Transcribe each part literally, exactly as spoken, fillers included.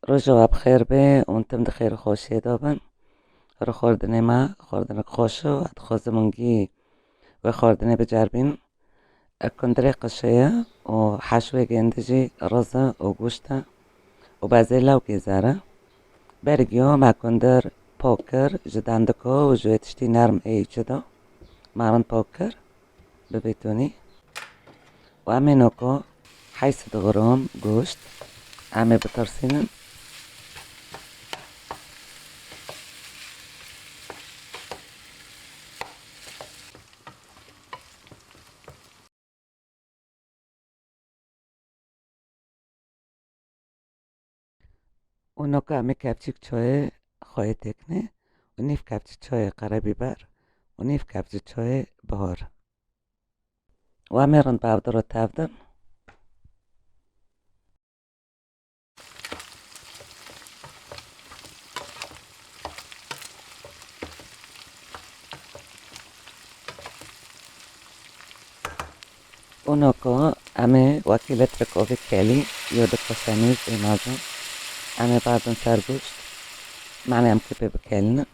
Roja we bi xêr be û tim di xêr û xweşiyê de bin. Ri xwardinê me xwardinek xweş e û ez dixwazim hingî wê xwardinê biceribînim. E, kundirê qişê ye û heşwê gêndî jî riz e û goşt e û bezê lew gêzer e. Bergiyo me kundir pok kir ji dendiko û ji wê tiştî nerm ê çi da. Me rind pok kir. Bi bêtonî. Û em ê noko heysi dixurim goşt. Em ê bitirsînin. Û noka em ê kevçîk çayê xweyê têkinê û nîv kevçî çayê qerebîber û nîv kevçî çayê bihar. Û em ê rind bi hev de re tevdin. Û noko em ê wekî litrek ovê kelî yo di kosenîz ê mezin em ê berdin ser goşt. Mane em kê pê bikelînin.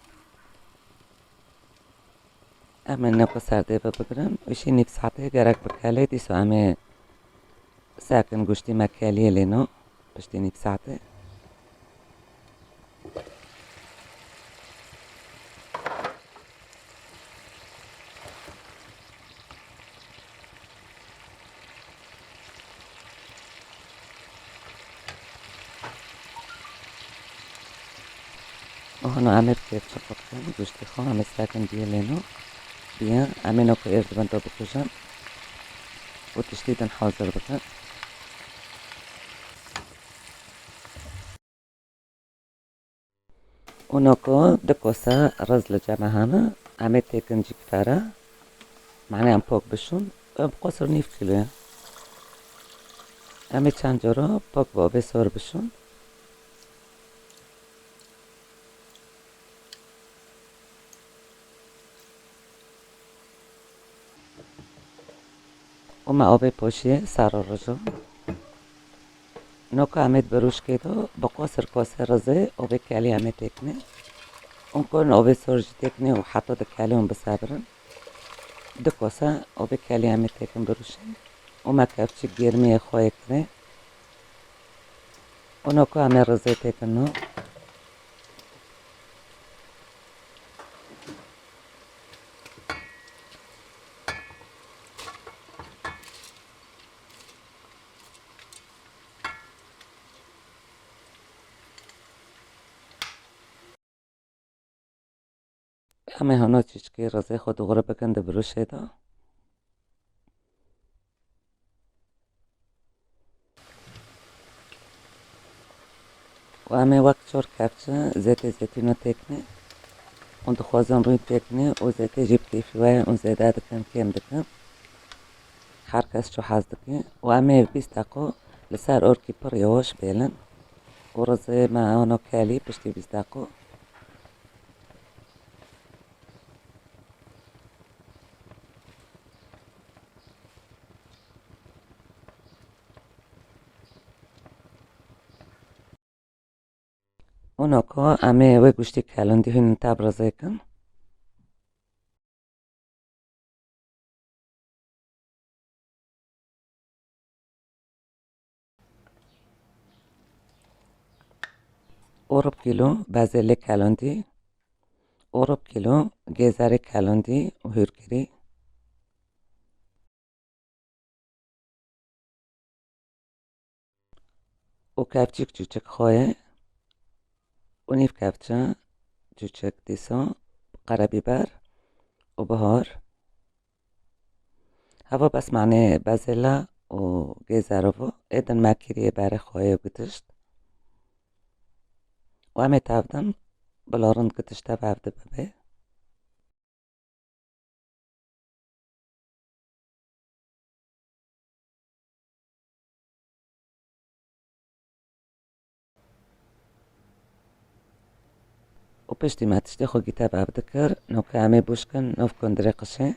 Em ê noko serdê bibigirin. Û şî nîv saetê gerek bikelê. Dîsa em ê sekin goştî me keliyê lêno. Piştî nîv saetê. Û hino em ê bi kêf çi xwe bikin, goştê xwe em ê sekin biyê lêno. Biye, em ê noko êr di bin de bikujin û tiştî din hazir bikin. Û noko di kose riz li cem me hene, em ê têkin cîkfere. Mane em pok bişûn, bi qosir nîv kîlo ye. Em ê çend cara pok bi ovê sor bişûn. Û me ovê poşî ser rijo. Noka em ê di birûşkê de bi qosir kosê rizê ovê kelî em ê têkinê. Û kon ovê sor jî têkinê û heta di kelê hûn bisebirin. Di kose ovê kelî em ê têkin birûşê. Û me kevçik gêrmiyê xwe yê kirê. Û noka em ê rizê têkin no. Em ê hano çîçkê rizê xwe dûre bikin di birûşê de. Û em ê wek çar kevçe zêtê zeytûna têkinê. Hûn dixwazin rûn têkinê û zêtê jî bi kêfî we ye û zêde dikin, kêm dikin. Her kes çi hez dike. Û em ê bîst deqo li ser orkî pir yavaş bêlin. Û rizê me ano kelî piştî bîst deqo. Û noko em ê wê goştê kelindî hûn tev rizê kin. Û rib kîlo bezê lê kelindî, û rib kîlo gêzerê kelindî û hûrkirî. Û kevçîk çûçik xweyê û nîv kevçe çûçik dîsa qerebîber û bihar. Heva bes manê bezêla û gêzerê vo êdin me kirî berê xweyê û gitişt. Û em ê tevdin bila rind gitişte bev de bibe. Û piştî me tiştê xwe gîte bev dikir, noke em ê bûş kin nov kundirê qişê.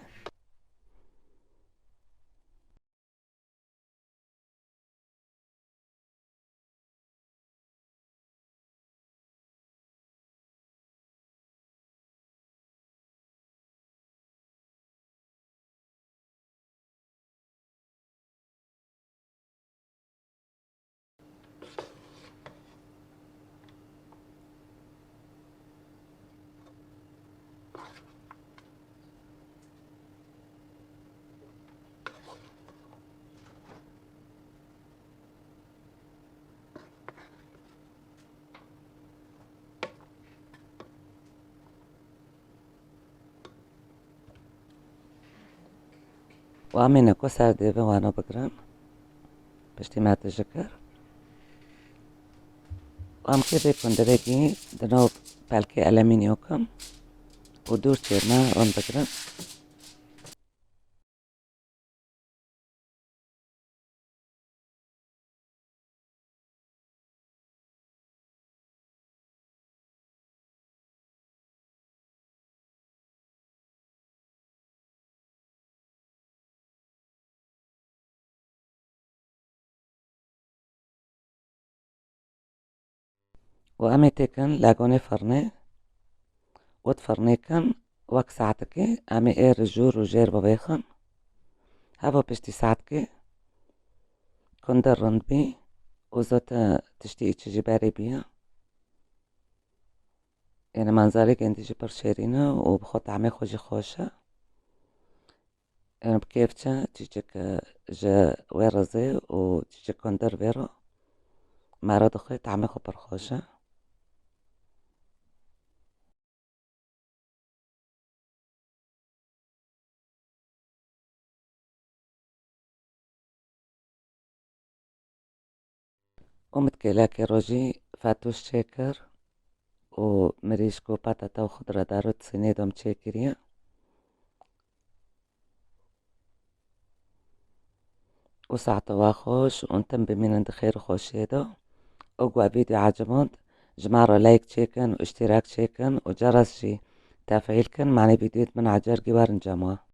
Û em ê neko ser dê ve wano bigirin. Piştî me tije kir. Û em kê vê kundirekî di nav pelkê elemînyo kim û dûr çêrme rind bigirin. Û em ê têkin lagonê firnê. Û di firnê kin wek saetikê em ê ê rijûr û jêr bivêxin. Heva piştî saetikê kundir rind bî û zot tiştî îçi jî berê bîye. Êne manzarê gêndî jî pir şêrîn e û bi xwe tahmê xwe jî xweş e. Êne bi kêf çi çîçik ji wê rizê û çîçik kundir vê re mero dixwê, tahmê xwe pir xweş e. Û min kêlekê rojî fatûş çêkir û mirîşk û patata û xudredar û di sînê de min çêkiriye. Û saeta we xweş û tim bimînin di xêr û xweşiyê de. Û ku vîdeo eciband, ji me re like çêkin û îştîrak çêkin û ceres jî tefîl kin, manê vîdeo di min ecer gî werin cem we.